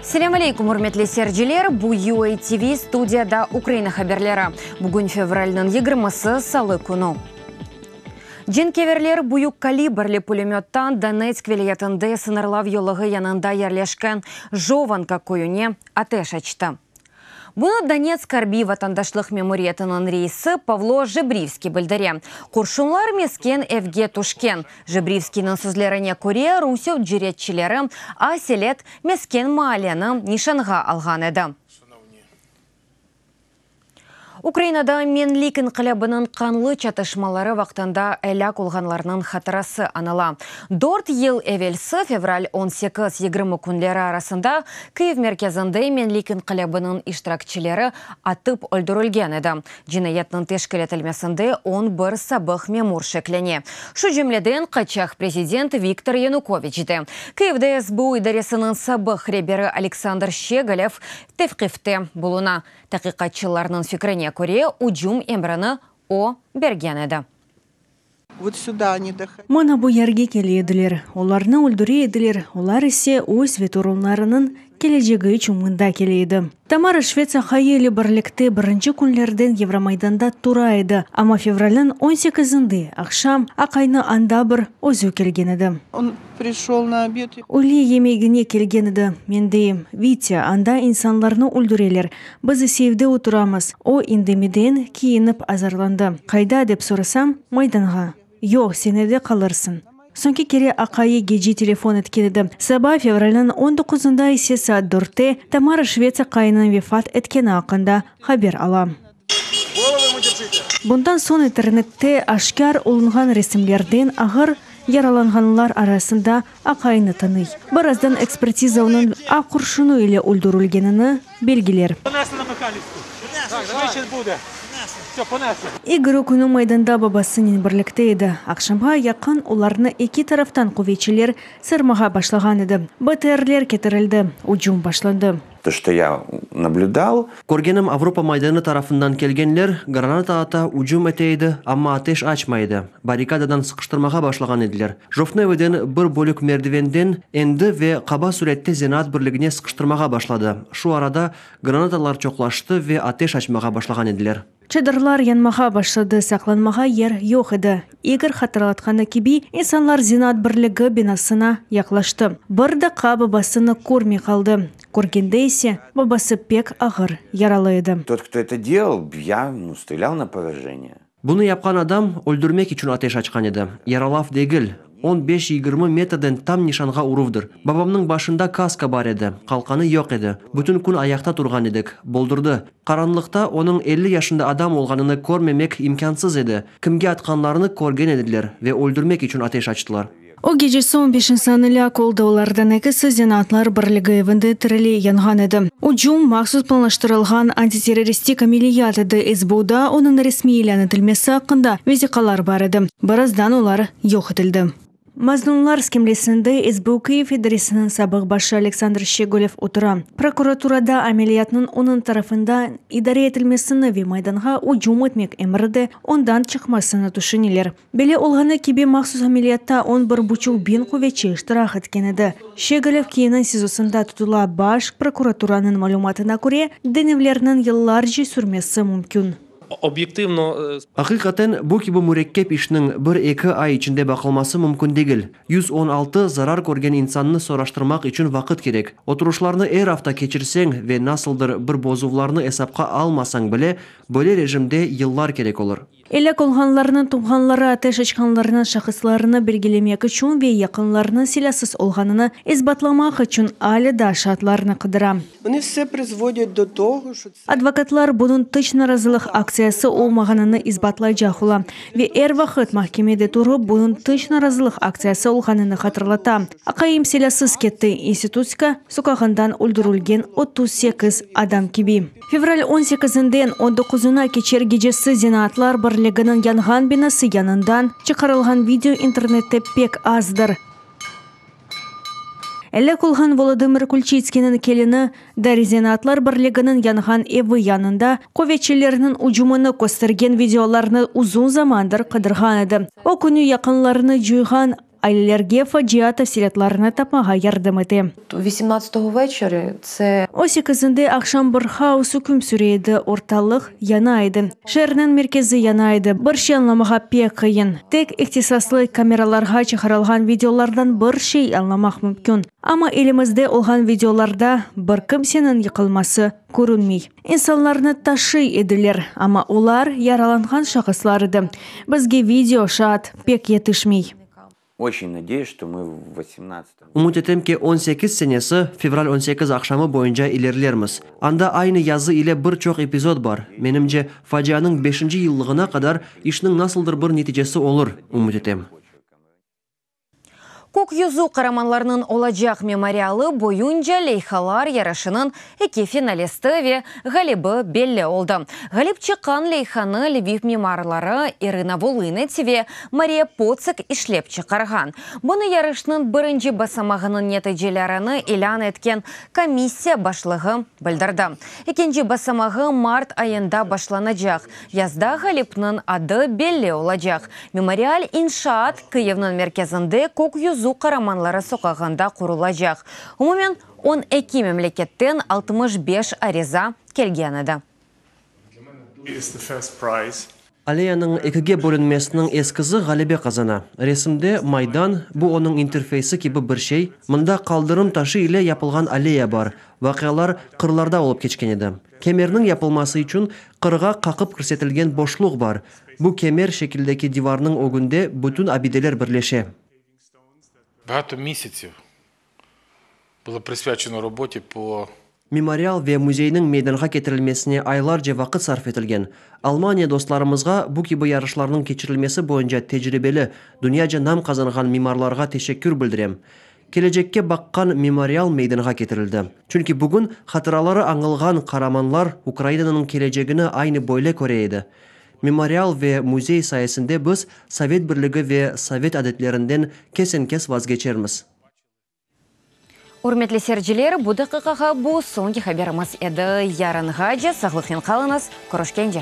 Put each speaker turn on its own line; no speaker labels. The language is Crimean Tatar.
Selâm aleyküm, ürmetli seyirciler! Bu UA TV, studiyada Ukraina haberleri. Bugün fevralniñ yigirmisi, salı künü. Cenkâverler büyük kalibrli pulemöttan Donetsk vilâyetinde sıñırlav yolağı yanında yerleşken Jovanka köyüne ateş açtı. Bunı Donetsk arbiy vatandaşlıq memuriyetiniñ reisi Pavlo Jebrivskiy bildire. Qurşunlar mesken evge tüşken. Jebrivskiyniñ sözlerine köre, Rusiye cüretçileri aselet mesken maaleni nişanğa alğan edi. Ukrainada Menlik inqilâbınıñ qanlı çatışmaları vaqtında elâk olğanlarnıñ hatırası añıla. Dört yıl evelsi, fevral 18, 20 künleri arasında Kyiv merkezinde Menlik inqilâbınıñ iştirakçileri atıp öldürilgen edi. Cinayetniñ teşkil etilmesinde 11 sabıq memur şeklene. Şu cümleden, qaçaq prezident Viktor Yanukoviç de. Kyivde SBU idaresiniñ sabıq reberi Aleksandr Şçegolev tevqifte buluna. Taqiqatçılarnıñ fikrine köre, ücüm emrini o bergen edi.
Mına bu yerge kele ediler, olarnı öldüre ediler, olar ise öz ve torunlarınıñ kelecegi içün mında kele edi. Tamara Şvets aqayı ile birlikte birinci künlerden Yevromaydanda tura edi, amma fevralniñ on sekizinde aqşam aqaynı anda bir özü kelgen edi. Üyle yemegine kelgen edi. Men deyim, Vitya, anda insanlarnı öldüreler, biz ise evde oturamız. O, indemeden kiyinip azırlandı. Qayda, dep sorasam, Maydanğa. Yoq, sen evde qalırsıñ. Soñki kere aqayı gece telefon etken edi. Saba, fevralniñ on doquzında ise saat dörtte Tamara Şvets aqayınıñ vefat etkeni aqqında haber ala. Bundan soñ internette aşkâr olunğan resimlerden ağır yaralanğanlar arasında aqayını tanıy. Birazdan ekspertiza onıñ aq qurşunı ile öldürilgenini belgiler. İgor o künü Maydanda babasınen birlikte edi. Aqşamğa yaqın olarnı eki taraftan quvetçiler sarmağa başlağan edi. BTRler ketirildi, ücüm başlandı.
To, çto ya nablüdal.
Körgenim, Avropa Maydanı tarafından kelgenler granata ata, ücüm ete edi, amma ateş açmay edi. Barrikadadan sıqıştırmağa başlağan ediler. Jovtnevıden bir bölük merdivenden endi ve qaba sürette zenaat birligine sıqıştırmağa başladı. Şu arada granatalar çoqlaştı ve ateş açmağa başlağan ediler.
Çadırlar yanmağa başladı, saqlanmağa yer yoq edi. İgor hatırlatqanı kibi, insanlar Zenaat birligi binasına yaqlaştı. Bir daqqa babasını körmey qaldı. Körgende ise, babası pek ağır yaralı edi.
Tot, kto eto delal, ya, nu, strelyal na poraženiye.
Bunı yapqan adam öldürmek içün ateş açqan edi. Yaralav degil, on beş-yigirmi metrden tam nişanğa uruvdır. Babamnıñ başında kaska bar edi, qalqanı yoq edi. Bütün kün ayaqta turğan edik. Boldurdı. Qaranlıqta onıñ 50 yaşında adam olğanını körmemek imkânsız edi. Kimge atqanlarını körgen ediler ve öldürmek içün ateş açtılar.
O gecesi on beş insan elâk oldı, olardan ekisi Zenaatlar birligi evinde tiriley yanğan edi. Ücüm, mahsus planlaştırılğan antiterroristik ameliyat edi, SBUda onıñ resmiy ilân etilmesi aqqında vesiqalar bar edi. Birazdan olar yoq etildi. Maznunlar skemlesinde SBU Kyiv idaresiniñ sabıq başı Aleksandr Şçegolev otura. Prokuraturada ameliyatnıñ onıñ tarafından idare etilmesini ve Maydanğa ücüm etmek emri de ondan çıqmasını tüşüneler. Belli olğanı kibi, mahsus ameliyatta on bir buçuq biñ quvetçi iştirak etken edi. Şçegolev Kyivniñ SİZOsında tutula, Baş prokuraturanıñ malümatına köre, deñevlerniñ yıllarca sürmesi mümkün.
Obyektivno.
Aqiqaten, bu kibi mürekkep işniñ bir-eki ay içinde baqılması mümkün degil. 116 zarar körgen insannı soraştırmaq içün vaqıt kerek. Oturışlarnı er afta keçirseñ ve nasıldır bir bozuvlarnı esapqa almasañ bile, böyle rejimde yıllar kerek olur.
Elâk olğanlarnıñ tuvğanları ateş açqanlarnıñ şahıslarını belgilemek içün ve yaqınlarınıñ silâsız olğanını isbatlamaq içün alâ daa şaatlarnı qıdıra. Advokatlar bunıñ tınç narazılıq aktsiyası olmağanını isbatlaycaq ola ve er vaqıt mahkemede turıp, bunıñ tınç narazılıq aktsiyası olğanını hatırlata. Aqayım silâsız ketti, İnstitutska soqağından öldürilgen 38 adam kibi. Fevral on sekizinden on doquzına keçer gecesi Zenaatlar birliginiñ yanğan binası yanından çıqarılğan video internette pek azdır. Elâk olğan Volodımır Kulçıtskiyniñ kelini Darya Zenaatlar birliginiñ yanğan evi yanında quvetçilerniñ ücümini köstergen videolarnı uzun zamandır qıdırğan edi. O künü yaqınlarını coyğan. Ailelerge facia tafsilâtlarını tapmağa yardım ete. O sekizinde aqşam bir haos üküm süre edi, ortalıq yana edi. Şeerniñ merkezi yana edi. Bir şey añlamağa pek qıyın. Tek ihtisaslı kameralarğa çıqarılğan videolardan bir şey añlamaq mümkün. Amma elimizde olğan videolarda bir kimseniñ yıqılması körünmey. İnsanlarnı taşıy ediler, amma olar yaralanğan şahıslar edi. Bizge video şaat pek yetişmey.
Oçen nadeyüs, çto mı v vosemnadtsatom.
Ümüt etem ki, 18 senesi, fevral 18 aqşamı boyunca ilerilermiz. Anda aynı yazı ile bir çoq epizod bar. Menimce, facianıñ beşinci yıllığına qadar işniñ nasıldır bir neticesi olur, ümüt etem.
Kök yüzü qaramanlarınıñ olacaq memorialı boyunca leyhalar yarışınıñ eki finalisti ve ğalibi belli oldı. Ğalip çıqqan leyhanı Lviv mimarları İrına Volınets ve Mariya Potsik işlep çıqarğan. Bunı yarışnıñ birinci basamağınıñ neticelerini ilân etken komissiya başlığı bildirdi. Ekinci basamağı mart ayında başlanacaq. Yazda ğalipniñ adı belli olacaq. Memorial inşaat Kıyivniñ merkezinde Kök yüzü qaramanları soqağında qurulacaq. Umumen 12 memleketten 65 ariza kelgen edi.
Alleyanıñ ekige bölünmesiniñ eskizi ğalebe qazana. Resimde Maydan, bu onıñ interfeysi kibi bir şey, mında qaldırım taşı ile yapılğan alleya bar, vaqialar qırlarda olıp keçken edi. Kemerniñ yapılması içün qırğa qaqıp kirsetilgen boşluq bar, bu kemer şekildeki divarnıñ ögünde bütün abideler birleşe.
Багато місяців було присвячено роботі по.
Memorial ve müzeyniñ meydanğa ketirilmesine aylarca vaqıt sarf etilgen. Almaniya dostlarımızğa bu kibi yarışlarnıñ keçirilmesi boyunca tecribeli, dünyaca nam qazanğan mimarlarğa teşekkür bildirem. Kelecekke baqqan memorial meydanğa ketirildi. Çünki bugün hatıraları añılğan qaramanlar Ukrainanıñ kelecegini aynı böyle köre edi. Memorial ve müzey sayesinde biz Sovet Birligi ve sovet adetlerinden kesen-kes vazgeçermiz.
Ürmetli seyirciler, bu daqiqağa bu soñki haberimiz edi. Yarınğace sağlıqnen qalıñız, körüşkence!